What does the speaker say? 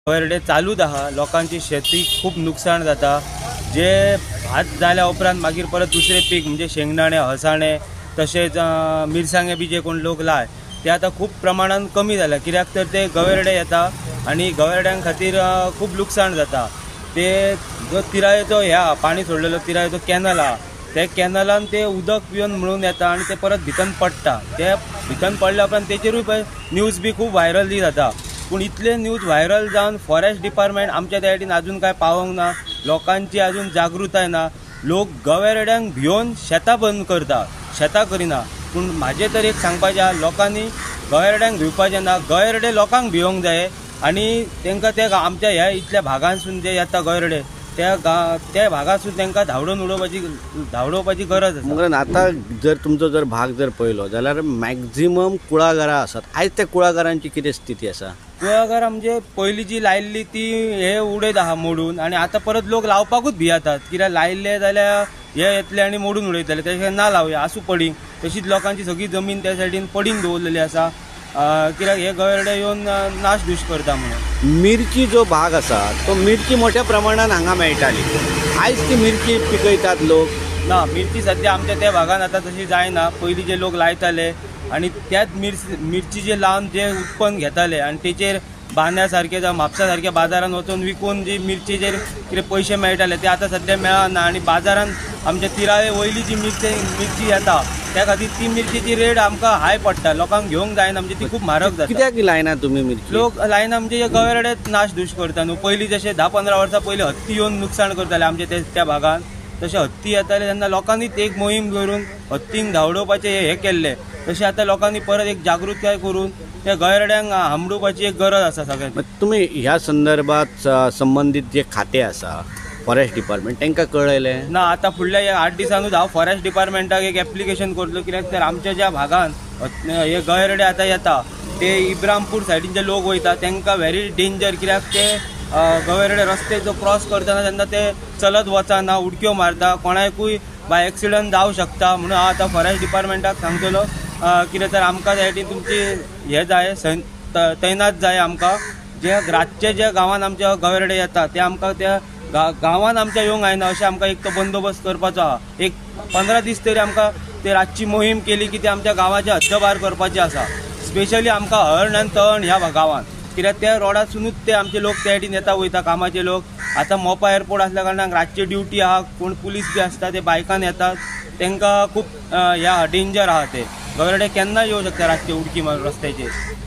गवेरेडे चालूच आहा. लोकांची शेती खूब नुकसाण जाता. जे भात जाल्या उपरांत मागीर परत दुसरे पीक म्हणजे शेंगदाणे, हळसाणे तशेंच मिरसांगे बी जे कोण लोक लाय ते आतां खूब प्रमाणान कमी जाला. कित्याक तर ते गवेरेडे येता आनी गवेरेड्यां खातीर खूब लुकसाण जाता. ते जो तिरायेचो ह्या पाणी सोडलेलो तिरायेचो कॅनल आहा त्या कॅनलान ते उदक पिवन म्हणून येता आनी ते परत भितर पडटा. ते भितर पडल्या उपरांत तेचेरूय न्यूज बी खूब व्हायरल जाता. पूण इतले न्यूज व्हायरल जावन फॉरेस्ट डिपार्टमेंट आमच्या त्या सायडीन अजून काय पावोंक ना. लोकांची अजून जागृताय ना. लोक गवेरेड्यांक भियोन शेतां बंद करता, शेतां करिना. पूण म्हाजें तर एक सांगपाचें आहा, लोकांनी गवेरेड्यांक भिवपाचें ना, गवेरेडे लोकांक भिवंक जाय आनी तांकां ते आमच्या ह्या इतल्या भागांसून जे येता गवेरेडे त्या त्या भागासून तांकां धांवडोवन उडोवपाची गरज आसा. मगरन आतां जर तुमचो जर भाग जर पळयलो जाल्यार मॅक्झिमम कुळागरां आसात. आयज त्या कुळागरांची कितें स्थिती आसा? कुळागरां म्हणजे पयलीं जी लायिल्ली ती हे उडयत आहा मोडून आनी आतां परत लोक लावपाकूच भियेतात. कित्याक लायिल्ले जाल्यार हे येतले आनी मोडून उडयतले, तशें ना लावया, आसूं पडींग. तशीच लोकांची सगळी जमीन त्या सायडीन पडींग दवरलेली आसा कित्याक हे गवेरेडे येवन नाश दूश करता म्हणून. मिरची जो भाग आसा तो मिरची मोठ्या प्रमाणान हांगा मेळटाली, आयज ती मिरची पिकयतात लोक ना. मिरची सद्या आमच्या त्या भागान आतां तशी जायना. पयलीं जे लोक लायताले आनी त्याच मिरची जे लावन जे उत्पन्न घेताले आनी तेचेर बांद्या सारके जावं म्हापसा सारक्या बाजारान वचून विकून जी मिरचेचेर कितें पयशे मेळटाले ते आतां सद्या मेळना. आनी बाजारान आमच्या तिराये वयली जी मिरची येता त्या खातीर ती मिरचीची रेट आमकां हाय पडटा, लोकांक घेवंक जायना, म्हणजे ती खूब म्हारग जाता. कित्याक लायना तुमी मिरची? लोक लायना म्हणजे गवेरेडे नाश दूश करता न्हू. पयलीं जशें 10-15 वर्सां पयलीं हत्ती येवन नुकसाण करताले आमचे त्या भागान, तशें हत्ती येताले तेन्ना लोकांनीच एक मोहीम करून हत्तींक धांवडोवपाचें हें केल्लें. तशें आतां लोकांनी परत एक जागृताय करून त्या गवेरेड्यांक हामडुवपाची एक गरज आसा सगळ्यांक. तुमी ह्या संदर्भात संबंदीत जे खातें आसा फॉरेस्ट डिपार्टमेंट तांकां कळयलें ना? आतां फुडल्या 8 दिसांनूच हांव फॉरेस्ट डिपार्टमेंटाक एक एप्लिकेशन करतलो. कित्याक तर आमच्या ज्या भागान हे गवेरेडे आतां येता ते इब्रामपूर सायडीन जे लोक वयता तांकां व्हेरी डेंजर. कित्याक ते गवेरेडे रस्ते जो क्रॉस करतना तेन्ना ते चलत वचना, उडक्यो मारता, कोणाकूय बाय एक्सिडंट जावं शकता. म्हणून हांव आतां फॉरेस्ट डिपार्टमेंटाक सांगतलो कितें तर आमकां सायडीन तुमची हें जाय, तैनात जाय आमकां. जे रातचे जे गांवान आमच्या गवेरेडे येता ते आमकां त्या गांवान आमच्या येवंक जायना अशें आमकां एक तो बंदोबस्त करपाचो आहा. एक 15 दीस तरी आमकां ते रातची मोहीम केली की ते आमच्या गांवाचे हद्दबार करपाची आसा. स्पेशली आमकां हरण आनी तळण ह्या गांवान, कित्याक त्या रोडासुनूच ते आमचे लोक त्या सायडीन येता वयता कामाचे लोक. आतां मोपा एअरपोर्ट आसल्या कारणान रातची ड्युटी आहा, कोण पुलीस बी आसता ते बायकान येतात, तांकां खूब ह्या डेंजर आहा. ते गवेरेडे केन्ना येवं शकता रातचे उडकी मारून रस्त्याचेर.